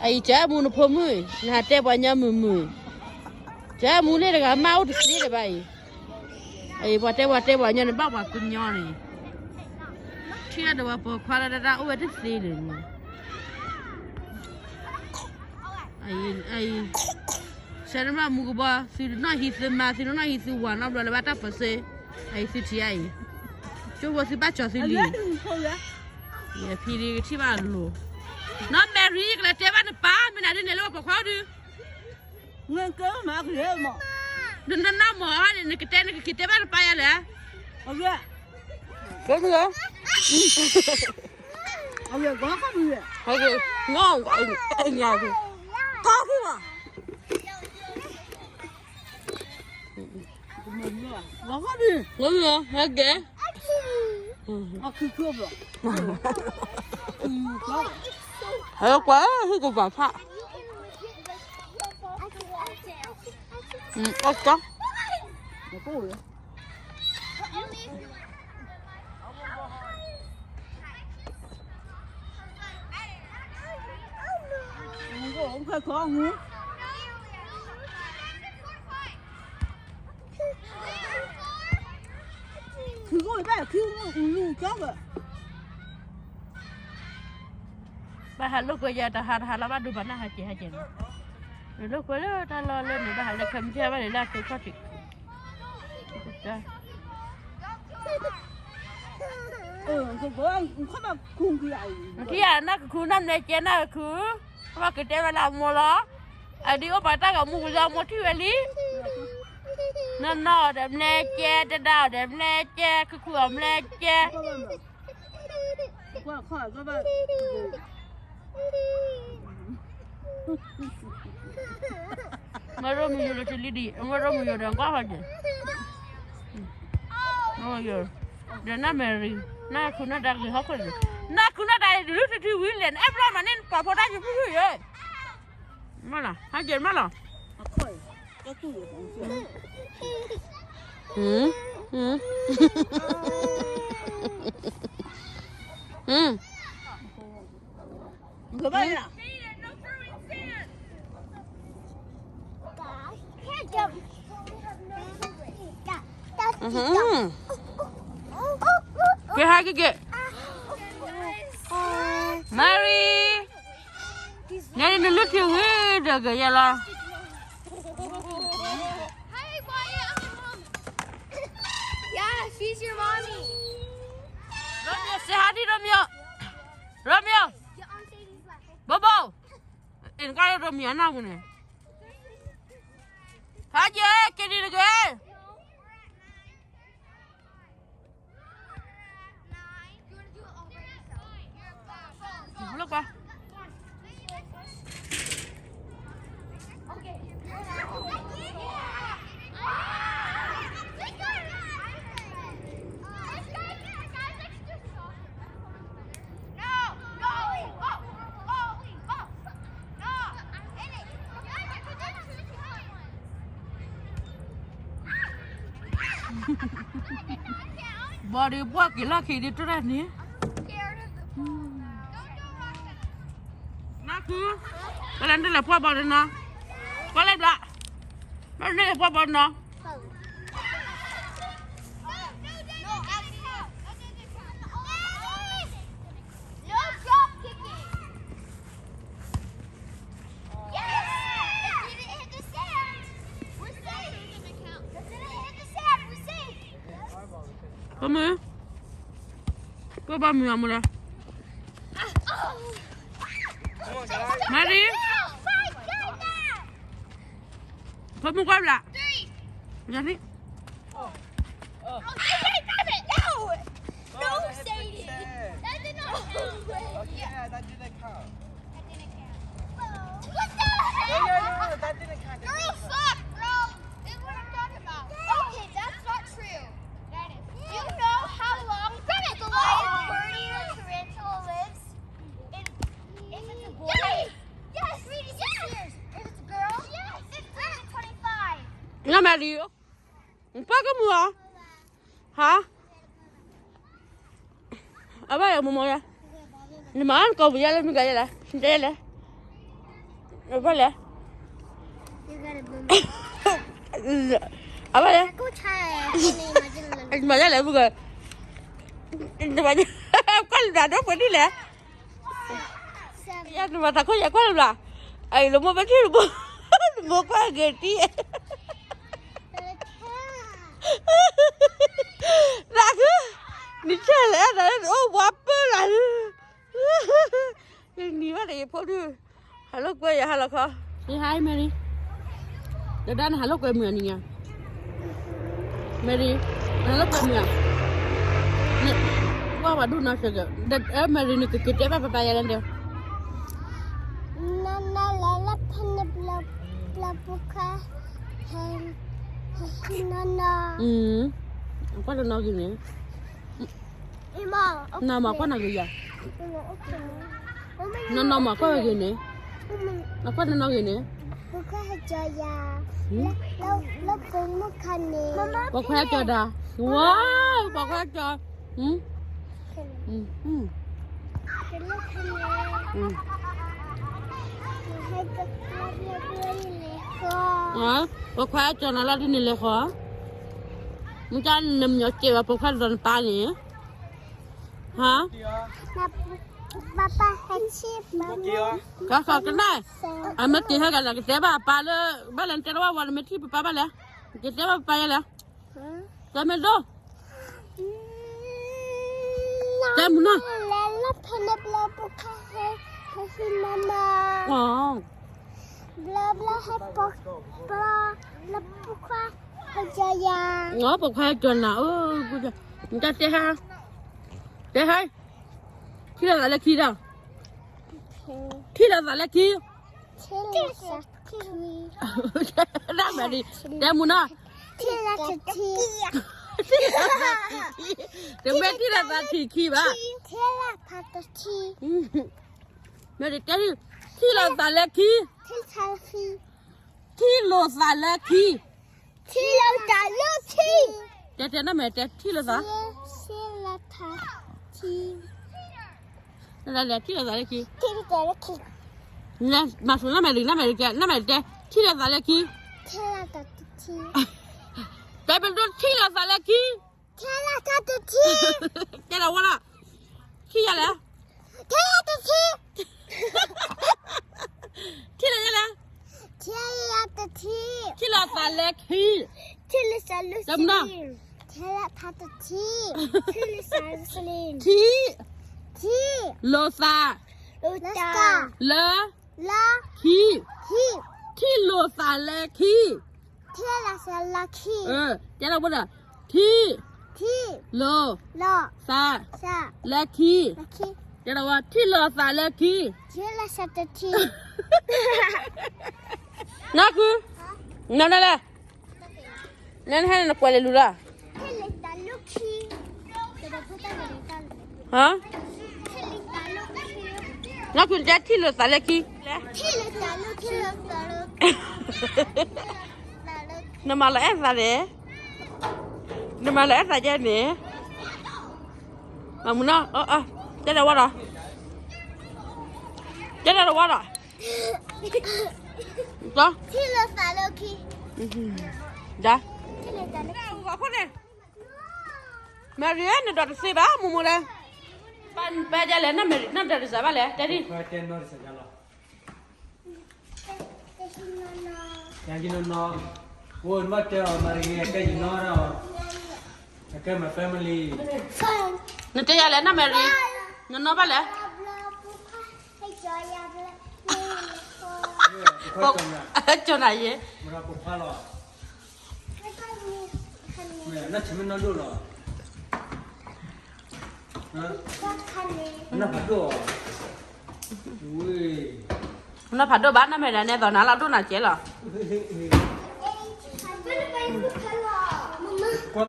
အံၤ ကၢမူနဖိမုၣ်, နဟးတဲပှၤညီမုၢ်မုၢ်, ကၢမူလၢတဂၤမးအိၣ်တသ့လၢၤဘၣ်အံၤ, အံၤ ပှၤတဲပှၤတဲပှၤညီန့ၣ် ဘၣ်ပှၤကညီန့ၣ်, ထံၣ်ဒီးပှၤပိာ်ခွါလၢတၢ်အိၣ်ဝဲတသ့လၢၤန့ၣ်, အံၤ အံၤ ဆၢနဘၣ်မူကဘီ သုတနီၣ်ဟံးသုမါ သုတနီၣ်ဟံးသုဝၤနီတဘျီလၢၤဘၣ်တၢ်ပၢၤစ့, အံၤသုထံၣ်အံၤ, ကၠိဖိသုဘၣ်ကၠီၤသုလံ, ယဖံလံကထံၣ်ဘၣ်လိၤ, နီၢ်မဲရံ ယကလဲၤတဲဘၣ်နပၢ် မ့ၢ်နၤဒ်န့ၣ်လၢပှၤပိာ်ခွါဒုး, နနီၢ်မီၢ်န့ၣ် နကတဲနကက့ၤတဲဘၣ်နပၢ်ယၤလဲၣ်, ကဲ ဟဲက့ၤ, ဟဲကွၢ် ဟံၣ်ကဘၣ်ဖး, အက ဘၣ်ဟးလိာ်ကွဲယၤ တဟးတဟးလၢဘၣ်ဒိဘၣ်နၢ်ဟးကဲၤဟးကဲၤန့ၣ်, နလိာ်ကွဲလၢတၢ်လီၢ်လၢန့ၣ် ဘၣ်ဟးလၢခဲမုၢ်ဆ့ၣ်ဘၣ်န့ၣ် လၢအသုခီၣ်ထံး, နထံၣ်ယၤနၢ်ကခူ နၢ်မလဲကဲနၢ်ကခူ, ဘၣ်ကတဲဝဲလၢအမိၢ်လီၤ, အဒ်အိၣ်ပာ်တၢ်ဂီၤမူပူၤလၢအမိၢ်ထံၣ်ဝဲလံ, နီၢ်နီၢ်အီၤဒီးမလဲကဲ, တဒါအီၤဒီးမလဲကဲ, ခူခူအီၤမလဲကဲ မ့ၢ်ရိမယိၤဒီးတလံဒံး, မ့ၢ်ရိမယိၤဒီးကွၢ်ဟီၣ်က့ၤ, ဒီးနၢ်မဲရံ, နၢ်ခူနၢ်ဒါက့ၤဟီၣ်ခိၣ်န့ၣ်, နၢ်ခူနၢ်ဒါဒုးလုၢ်ထံထံဝံၤလဲၣ်, နအဲၣ်ဘျီမးန့ၣ် နပာ်ဖီတၢ်ယဖုၣ်ဖုၣ်ယဲ, မ့ၢ်လီၤ, ဟဲက့ၤမ့ၢ်လီၤ. ကဲ ဟဲက့ၤက့ၤ, Mary, နနလုၢ်ထံဝံၤဒီးကယဲလီၤ. Yeah, she's your mommy. Romeo, say hi to Romeo. Romeo. Bobo. En ka Romeo na gune. Haje, kedi de. Body ပှၢ်က့ၤလီၢ်ခံဒ်တရၣ်န့ၣ်, နၢ်ခု, ကလဲၤနလဲၤပှၢ်ဘီဒနီၤ, ကွၢ်လဲၤဘျး, ဘၣ်န့ၣ်လဲၤပှၢ်ဘီနီၤ. No drop kicking. Yes! It didn't hit the sand. We're safe. It didn't hit the sand. We're safe. ပမုၢ်, ပဘၣ်မုၢ်အမူလၢ, မၤရံ, ပမုၢ်ကွၢ်ဘျး, မၤရံ. Oh, hey, hey, stop it! No! No, Sadie! That did not count. Oh, yeah, that didn't count. That didn't count. What the heck? No, no, no, no, that didn't count. Girl, fuck, bro! This is what I'm talking about. Okay, that's not true. That is. Do you know how long the lion, Bernie the tarantula lives? If, if it's a boy, yes! Yes! Three to six years. If it's a girl, yes! Fifteen to twenty-five. နမၤရံ, နပၢ်ကမုာ်အီၤ, ဟါ, အဘၣ်ယမမီၤယါ, နမၤအီၤနကိးပယါလၢမုၢ်ကယဲလဲၣ်, တဲလဲၣ်. အဘၣ်လဲၣ်, အဘၣ်လဲၣ်, မၤလဲၣ်လဲၣ်, မုၢ်က, ကွၢ်လၢဒၣ်ဒီးပှဲၤဒ်လဲၣ်, ယနမၤသးခိၣ်ယကွၢ်လၢဘျီ, အအံၤလၢမိၢ်ဘၣ်ထံၣ်လၢမိၢ်, မိၢ်ကွၢ်ဂ့ၤတံၢ်, သးခု, နဆဲးလဲၣ်, အိၣ်ဝါပၢၢ်လၢ, နံၤဘၣ်န့ၣ် ယဖိဒုး, ဟးလိာ်ကွဲယဟါလီၤခီ, ဟဲ Mary, ဒဒါနဟးလိာ်ကွဲမုာ်နံၤညါ, Mary, နဟးလိာ်ကွဲမုာ်ဧါ, ကွၢ်ဝဲဒိၣ်နီၢ်စၢၤက, Mary နကက့ၤတဲဘၣ်ပပၢ်ယဲလၢန့ၣ်, နီၢ်နီၢ်လၢလၢဖဲန့ၣ်ဘျီ, ဘျီဖိခွါ, နီၢ်နီၢ်, ကွၢ်တနီၤဂ့ၤန့ၣ် နီၢ်မၤကွၢ်နၤဂ့ၤယၤ, နီၢ်နီၢ်မၤကွၢ်ဝဲဂ့ၤန့ၣ်, နကွၢ်တနီၤဂ့ၤန့ၣ်, ပိာ်ခွါဟဲကၠီယၤ, လၢပိာ်မုၣ်ခါန့ၣ်, ပိာ်ခွါဟဲကၠီဒၣ်, ဝါ, ပိာ်ခွါဟဲကၠီ, ပိာ်ခွါဟဲကၠီနၤလီၤဒ်န့ၣ်လဲၤဃီ, မ့ၢ်ကနမညီကဲဘၣ်ပိာ်ခွါဒီးနပၢ်န့ၣ်, ဟါ, ကနၣ်, အမ့ၢ်တ့ၢ်ဟဲက့ၤလၢကတဲဘၣ်အပၢ်လၢ, ဘၣ်လဲၣ်နတဲတဝၣ်ဝဲ နမ့ၢ်ထံၣ်ပပၢ်ဘၣ်လဲၣ်, ကတဲဘၣ်ပပၢ်ယဲလဲၣ်, တဲမ့ၢ်ဒိၣ်, တဲမုၢ်နီၤ, လဲၤလၢဖဲန့ၣ်ဘျီပိာ်ခွါဟဲ, ဟဲဟံးမၤမၤ, ဘျီဘျီဟဲပိာ်, ဘျီ, လၢပိာ်ခွါ, ဟဲကၠီယၤ, ပိာ်ခွါဟဲကၠီနၤ, နတတဲဟါ, တဲဟါ, ထံၣ်လိာ်သးလၢခံဒီး, ထံၣ်လိာ်သးလၢခံ, နမ့ၢ်, တဲမုၢ်နီၤ, ထံၣ်လိာ်သးလၢခံ, တမ့ၢ်ထံၣ်လိာ်သးလၢခံခံဘၣ်, မ့ၢ်တဲ, ထံၣ်လိာ်သးလၢခံ, ထံၣ်လိာ်သးလၢခံ, ထံၣ်လိာ်သးလၢခံ, တဲတဲနမ့ၢ်တဲထံၣ်လိာ်သး, ထံၣ်လိာ်သးလၢခံ, မၤဆူၣ်နမ့ၢ်ဒ်, နမ့ၢ်တဲ, နမ့ၢ်တဲ, ထံၣ်လိာ်သးလၢခံ, တဲပဒိၣ်ထံၣ်လိာ်သးလၢခံ, တဲလီၤဝဲလီၤ, ထံၣ်ယၤလဲၣ်, ထံၣ်လိာ်ယဲလဲၣ်, ထံၣ်လိာ်သးလၢခံ, တဲမုၢ်နီၤ, ထံၣ်, လိာ်သး, လၢခံ, ထံၣ်လိာ်သးလၢခံ, တဲလီၤဝဲဒီး, ထံၣ်, လိာ်, သး, လၢခံ, တဲလီၤဝဲ ထံၣ်လိာ်သးလၢခံ, နီၢ်ခု, နနလဲၣ်, နဟဲနကွဲးလဲၤလူၤလီၤ, ဟါ, နီၢ်ခုတဲထံၣ်လိာ်သးလၢခံ, နမၤလီၤအဲၣ်သးန့ၣ်, နမၤလီၤအဲၣ်သးယဲန့ၣ်, မုၢ်နီၤ, တဲလီၤဝဲဒီး, တဲလီၤဝဲဒီး, ဒီး, အဃိန့ၣ်, Mary နဒီးတသ့ဘၣ် မိၢ်မိၢ်လဲၣ်, ပၢ်ယဲလဲၣ် န Mary နဒီးတစၢ်ဘၣ်လဲၣ် တဲဒ် ယကနီၤနီၤ, အိၣ်နဘၣ်တဲအီၤ Mary ကဲယနီၤဒီး, အကဲ my family, နတဲယၤလဲၣ် န Mary, နနီၤဘၣ်လဲၣ်, ကၠီနၤယဲ, နနီၤဖးဒိၣ်လီၤ, နနီၤဖးဒိၣ်, နနီၤဖးဒိၣ်ဘၣ် န Mary န့ၣ်သိးနၤလီၤဒိၣ်နၤကဲလီၤ,